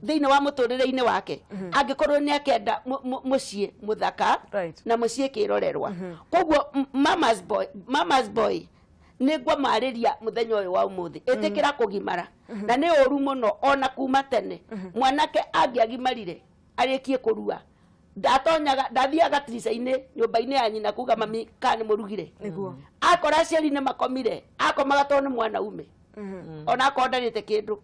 thĩinĩ wa mũtũrĩre-inĩ wake, angĩkorwo nĩ akenda mũciĩ mũthaka na mũciĩ kĩrorerwa. Koguo mama's boy, mama's boy, nĩ ngwamarĩria mũthenya ũyũ wa ũmũthĩ, ĩtĩkĩra kũgimara. Na nĩ ũru mũno, ona kuma tene mwanake angĩagimarire arĩkie kũrua, ndatonyaga, ndathiaga tirica-inĩ nyũmba-inĩ ya nyina kuga, "Mami, kana nĩ mũrugire?" Akora aciari nĩ makomire, akomaga tondũ nĩ mwanaume, ona akorwo ndarĩte kĩndũ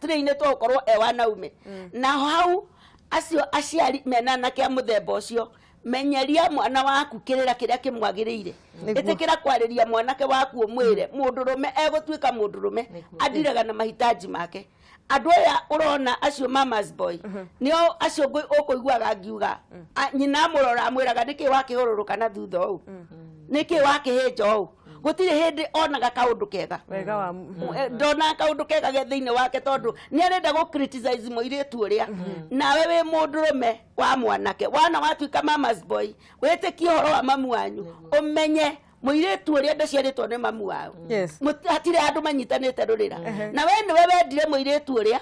tũrĩ-inĩ tũgũkorwo e wanaume. Na hau acio aciari mena anake a mũthemba ũcio, menyeria mwana waku kĩrĩra kĩrĩa kĩmwagĩrĩire. Ĩtĩkĩra kwarĩria mwanake waku, ũmwĩre mũndũrũme egũtuĩka mũndũrũme andiraga na mahitaji make. Andũ aya ũrona acio mama's boy, nĩo acio ũkũiguaga ngiuga nyina amũrora amwĩraga, "Nĩkĩ wakĩhũrũrũka na thutha ũũ? Nĩkĩ wakĩhĩnja ũũ?" Gũtirĩ hĩndĩ onaga kaũndũ kega. Wega wa Ndonaga kaũndũ kega ge thĩinĩ wake, tondũ nĩ arenda gũ criticize mũirĩtu ũrĩa. Nawe wĩ mũndũrũme wa mwanake, wana watuĩka mama's boy, wĩtĩkie ũhoro wa mamu wanyu, ũmenye mũirĩtu ũrĩa ndaciarĩtwo nĩ mamu wao. Hatirĩ handũ manyitanĩte rũrĩra, na we nĩwe wendire mũirĩtu ũrĩa,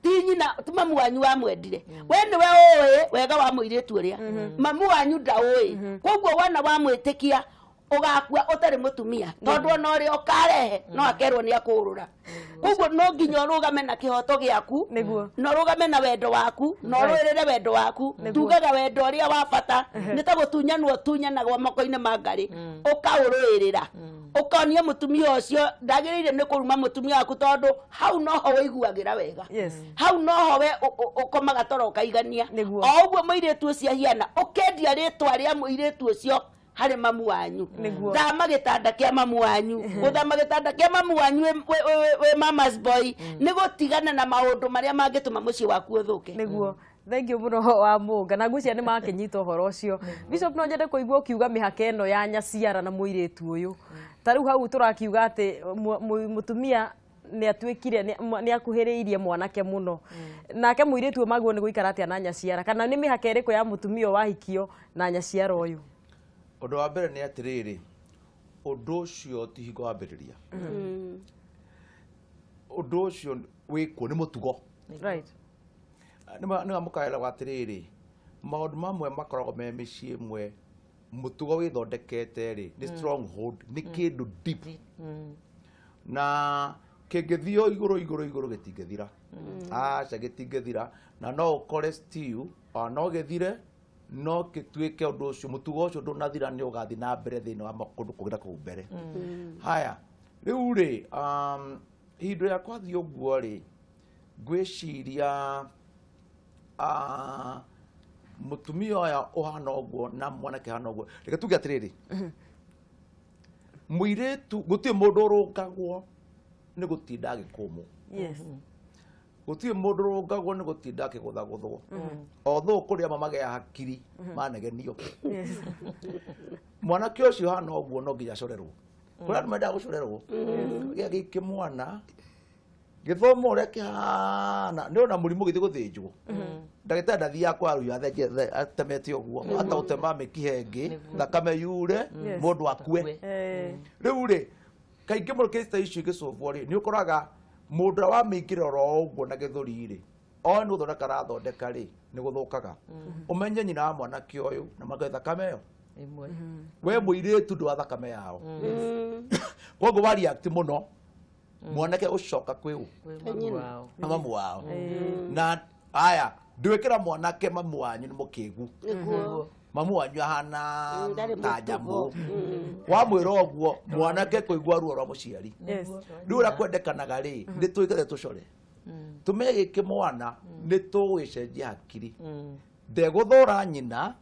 ti nyina, ti mamu wanyu wamwendire. We nĩwe ũĩ wega wa mũirĩtu ũrĩa, mamu wanyu ndaũĩ. Koguo wona wamwĩtĩkia. Ũgakua ũtarĩ mũtumia, tondũ ona ũrĩa ũkarehe no akerwo nĩ akũũrũra. Koguo no nginya ũrũgame na kĩhoto gĩaku, na ũrũgame na wendo waku, na ũrũĩrĩre wendo waku. Tugaga wendo ũrĩa wa bata nĩ ta gũtunyanwo ũtunyanagwo moko-inĩ ma ngarĩ, ũkaũrũĩrĩra, ũkonia mũtumia ũcio ndagĩrĩire nĩ kũruma mũtumia waku, tondũ hau noho wĩiguagĩra wega. Hau noho we ũkomaga toro ũkaigania. O ũguo mũirĩtu ũcio ahiana, ũkendia rĩtwa rĩa mũirĩtu ũcio harĩ mamu wanyu. Thama gĩtanda kĩa mamu wanyu. Gũthama gĩtanda kĩa mamu wanyu wĩ mama's boy nĩ gũtigana na maũndũ marĩa mangĩtũma mũciĩ waku ũthũke. Nĩguo, thengiũ mũno wa mũnga, na ngwĩciria nĩ makĩnyita ũhoro ũcio. Bishop, no nyende kũigua ũkiuga mĩhaka ĩno ya nyaciara na mũirĩtu ũyũ. Ta rĩu hau tũrakiuga atĩ mũtumia nĩ atuĩkire nĩ akuhĩrĩirie mwanake mũno, nake mũirĩtu ũyũ magwo nĩ gũikara atĩa na nyaciara, kana nĩ mĩhaka ĩrĩkũ ya mũtumia ũyũ wahikio na nyaciara ũyũ? Ũndũ wa mbere nĩ atĩrĩrĩ, ũndũ ũcio ti hingo wambĩrĩria, ũndũ ũcio wĩkuo nĩ mũtugo. Nĩ mũkaeragwo atĩrĩrĩ, maũndũ mamwe makoragwo me mĩciĩ ĩmwe, mũtugo wĩthondekete rĩ, nĩ stronghold, nĩ kĩndũ deep, na kĩngĩthio igũrũ igũrũ igũrũ gĩtingĩthira, aca, gĩtingĩthira. Na no ũkore still ona no gĩthire, no gĩtuĩke ũndũ ũcio, mũtugo ũcio ndũnathira, nĩ ũgathiĩ na mbere thĩinĩ wa kũndũ kũngĩ na kũu mbere. Haya, rĩu rĩ, ihinda rĩa kwathiĩ ũguo rĩ, ngwĩciria mũtumia ũyũ ũhana ũguo na mwanake ũhana ũguo, reke tuge atĩrĩrĩ, mũirĩtu, gũtirĩ mũndũ ũrũngagwo nĩ gũtinda agĩkũmwo. Gũtirĩ mũndũ ũrũngagwo nĩ gũtinda akĩgũthagũthwo. Although kũrĩ amwe magĩa hakiri manegenio. Mwanake ũcio hana ũguo no nginya acorerwo. Kũrĩ andũ mendaga gũcorerwo gĩa gĩkĩ mwana gĩthomo ũrĩa kĩhana, nĩ ona mũrimũ gĩthiĩ gũthĩnjwo, ndagĩtarĩ ndathiaga kwa rũhiũ athenje atemete ũguo, ataũtema mĩkiha ĩngĩ, thakame yure, mũndũ akue. Rĩu rĩ, kaingĩ mũno case ta icio igĩcũbwo rĩ, nĩ ũkoraga mũndũ ũrĩa wamĩingĩra oro ũguo na gĩthũri rĩ, o nĩ gũthondeka arathondeka rĩ, nĩ gũthũkaga. Ũmenye nyina wa mwanake ũyũ na mwanake thakame ĩyo ĩmwe. We mũirĩtu ndũ wa thakame yao, koguo wa react mũno mwanake ũcoka kwĩ ũ? Kwĩ mamu wao. Na mamu wao. Na aya, ndwĩkĩra mwanake mamu wanyu nĩ mũkĩgu. Mamu wanyu ahana Ndarĩ ta mũtugo. nyamũ. Wamwĩra ũguo, mwanake kũigua ruo rwa mũciari. Rĩu ũrĩa kwendekanaga rĩ, nĩ tũikare tũcore, tũmenye gĩkĩ mwana nĩ tũgũgĩcenjia hakiri, ndegũthũra nyina,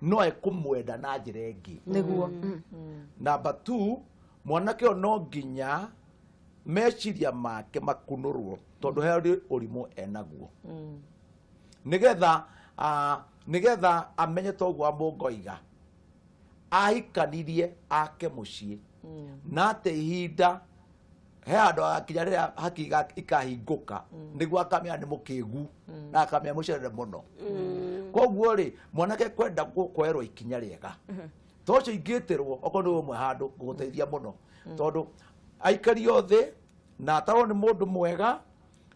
no ekũmwenda na njĩra ĩngĩ. Number 2, mwanake ũyũ no nginya meciria make makunũrwo, tondũ harĩ ũrimũ enaguo, nĩgetha amenye toguo wa mũngoiga ahikanirie ake mũciĩ, na atĩ ihinda he handũ agakinya rĩrĩa haki ikahingũka, nĩguo akamenya nĩ mũkĩgu na akamenya mũcerere mũno. Koguo rĩ, mwanake kwenda kuoerwo ikinya rĩega to ũcio ingĩtĩrwo okorwo nĩ ũmwe handũ ngũgũteithia mũno, tondũ aikario thĩ na atarwo nĩ mũndũ mwega,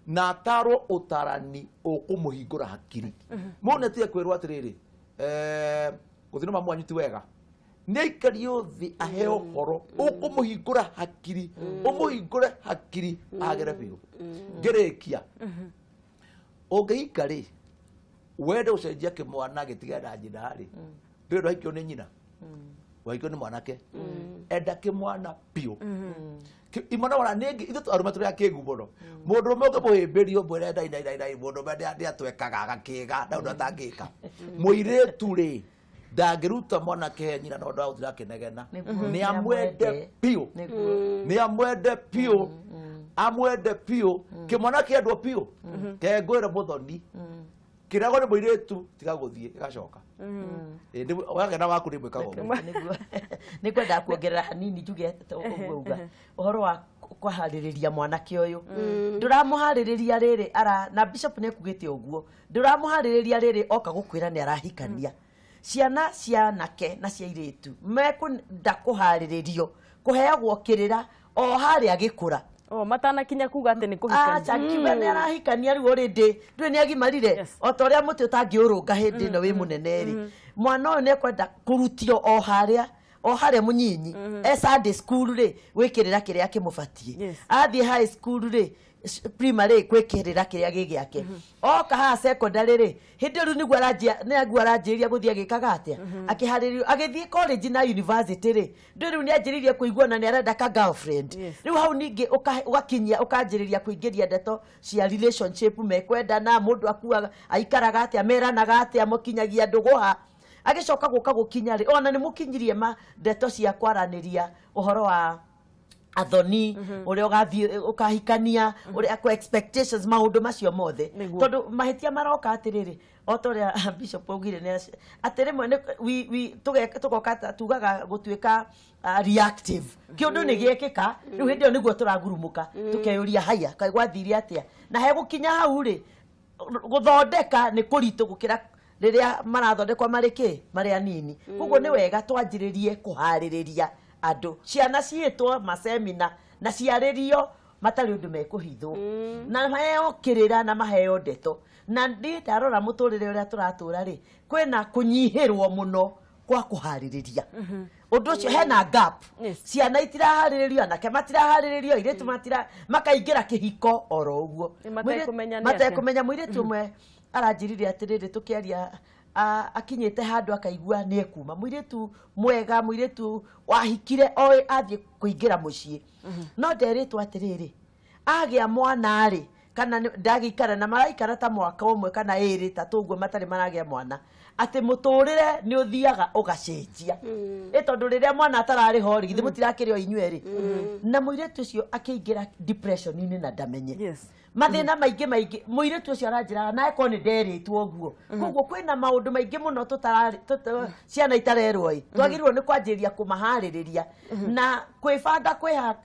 na atarwo ũtarani ũkũmũhingũra hakiri. Mũndũ nĩatige kwĩrwo atĩrĩrĩ, gũthiĩ na mamu wanyu ti wega. Nĩ aikario thĩ aheo ũhoro ũkũmũhingũra hakiri, ũmũhingũre hakiri agere biũ. Ngĩrĩkia, ũngĩhika rĩ, wende gũcenjia kĩmwana gĩtigane na nyina rĩ, ndũrĩ ndwahikio nĩ nyina, wahikio nĩ mwanake, enda kĩmwana biũ. Imwana wona nĩngĩ ithuĩ arũme tũrĩ akĩgu mũno. Mũndũ ũmwe ũngĩmũhĩmbĩria ũmwĩre ndai ndai ndai ndai, mũndũ ũmwe nĩatwekaga agakĩga na ũndũ atangĩka. Mũirĩtu rĩ, ndangĩruta mwanake he nyina na ũndũ wa gũtinda akĩnegena. Nĩ amwende biũ, nĩ amwende biũ, amwende biũ. Kĩmwana kĩendwo biũ, kengwĩre mũthoni kĩragwo nĩ mũirĩtu, tiga gũthiĩ gĩgacoka. Wagĩa waku nĩ mwĩkaga ũguo. Nĩguo nĩ ngwendaga kuongerera hanini njuge ũguo uga ũhoro wa kũharĩrĩria mwanake ũyũ. Ndũramũharĩrĩria rĩrĩ ara na bishop nĩ ekugĩte ũguo, ndũramũharĩrĩria rĩrĩ oka gũkwĩra nĩ arahikania. Ciana cia anake na cia airĩtu mekwenda kũharĩrĩrio, kũheagwo kĩrĩra o harĩa gĩkũra. O matanakinya kuga atĩ nĩ kũhikania. Aca, kiuga nĩ arahikania rĩu already ndũĩ nĩ agimarire. O ta ũrĩa mũtĩ ũtangĩũrũnga hĩndĩ ĩno wĩ mũnene rĩ, mwana ũyũ nĩ ekwenda kũrutio o harĩa. O harĩa mũnyinyi e Sunday school rĩ, gwĩ kĩrĩra kĩrĩa kĩmũbatiĩ. Athiĩ high school rĩ, primary kwĩ kĩrĩra kĩrĩa gĩ gĩake. Oka haha secondary rĩ, hĩndĩ ĩyo rĩu nĩguo aranjia, nĩguo aranjĩrĩria gũthiĩ agĩkaga atĩa, akĩharĩrio agĩthiĩ college na university rĩ, ndũ rĩu nĩanjĩrĩirie kũigua na nĩarenda ka girlfriend. Rĩu hau ningĩ ũgakinyia ũkanjĩrĩria kũingĩria ndeto cia relationship, mekwendana, mũndũ akuaga aikaraga atĩa, meranaga atĩa, mũkinyagia ndũgũ ha. Agĩcoka gũka gũkinya rĩ, ona nĩ mũkinyirie ma ndeto cia kwaranĩria ũhoro wa athoni, ũrĩa ũgathiĩ ũkahikania, ũrĩa kwa expectations, maũndũ macio mothe. Tondũ mahĩtia maroka atĩrĩrĩ, o ta ũrĩa bishop augire, nĩ atĩ rĩmwe nĩ tũgoka tugaga gũtuĩka reactive. Kĩũndũ nĩ gĩekĩka, rĩu hĩndĩ ĩyo nĩguo tũragurumũka, tũkeyũria, haya, kaĩ gwathire atĩa? Na hegũkinya hau rĩ, gũthondeka nĩ kũritũ gũkĩra rĩrĩa marathondekwo marĩ kĩ marĩ anini. Koguo nĩ wega twanjĩrĩrie kũharĩrĩria andũ, ciana ciĩtwo masemina na ciarĩrio matarĩ ũndũ mekũhithwo, na maheo kĩrĩra na maheo ndeto. Na niĩ ndarora mũtũrĩre ũrĩa tũratũra rĩ, kwĩna kũnyihĩrwo mũno kwa kũharĩrĩria ũndũ ũcio, hena gap. Ciana itiraharĩrĩrio, anake matiraharĩrĩrio, airĩtu matira makaingĩra kĩhiko oro ũguo. Nĩ matekũmenya nĩ atĩa. Matekũmenya. Mũirĩtu ũmwe aranjĩrire atĩrĩrĩ, tũkĩaria, akinyĩte handũ akaigua nĩ ekuma. Mũirĩtu mwega, mũirĩtu wahikire oĩ athiĩ kũingĩra mũciĩ, no nderĩtwo atĩrĩrĩ, agĩa mwana rĩ, kana ndagĩikara na maraikara ta mwaka ũmwe kana ĩrĩ tatũ ũguo matarĩ maragĩa mwana, atĩ mũtũrĩre nĩ ũthiaga ũgacenjia, ĩ tondũ rĩrĩa mwana atararĩ ho rĩ, githĩ mũtirakĩrĩ o inyuĩ erĩ? Na mũirĩtu ũcio akĩingĩra depression-inĩ na ndamenye. Mathĩna maingĩ maingĩ mũirĩtu ũcio aranjĩraga, nawe korwo nĩ nderĩtwo ũguo. Koguo kwĩna maũndũ maingĩ mũno ciana itarerwo ĩ, twagĩrĩirwo nĩ kwanjĩrĩria kũmaharĩrĩria na kwĩbanga kwĩha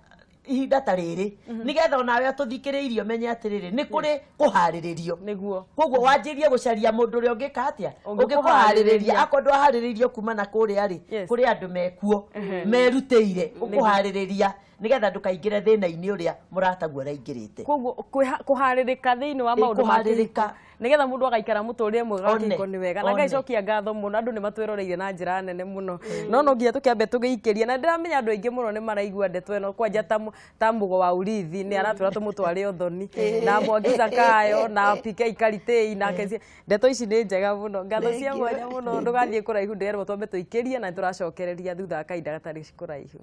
ihinda ta rĩrĩ, nĩgetha onawe ũtũthikĩrĩirie ũmenye atĩrĩrĩ, nĩ kũrĩ kũharĩrĩrio. Koguo wanjĩrie gũcaria mũndũ ũrĩa ũngĩka atĩa, Ũngĩkũharĩrĩria. Ũngĩkũharĩrĩria. Akorwo ndwaharĩrĩirio kuma na kũrĩa rĩ, kũrĩ andũ mekuo merutĩire gũkũharĩrĩria, nĩgetha ndũkaingĩre thĩna-inĩ ũrĩa mũrataguo araingĩrĩte. Koguo kũharĩrĩka thĩinĩ wa Ĩ, maũndũ ma kũharĩrĩka. kĩhiko, nĩgetha mũndũ agaikara mũtũrĩre mwega wa One, kĩhiko nĩ wega. Na one. ngaicokia ngatho mũno, andũ nĩ matwĩroreire na njĩra nene mũno, no no nginya tũkĩambe tũgĩikĩrie, na ndĩramenya andũ aingĩ mũno nĩ maraigua ndeto ĩno kwanja ta mũgo wa urithi nĩ aratwĩra tũmũtware ũthoni, na Mwangi Zakayo na PK Karitei na Kezia. Ndeto ici nĩ njega mũno, ngatho cia Thank you. mwanya mũno. Ndũgathiĩ kũraihu, ndĩrerwo twambe tũikĩrie na nĩtũracokereria thutha wa kahinda gatarĩ kũraihu.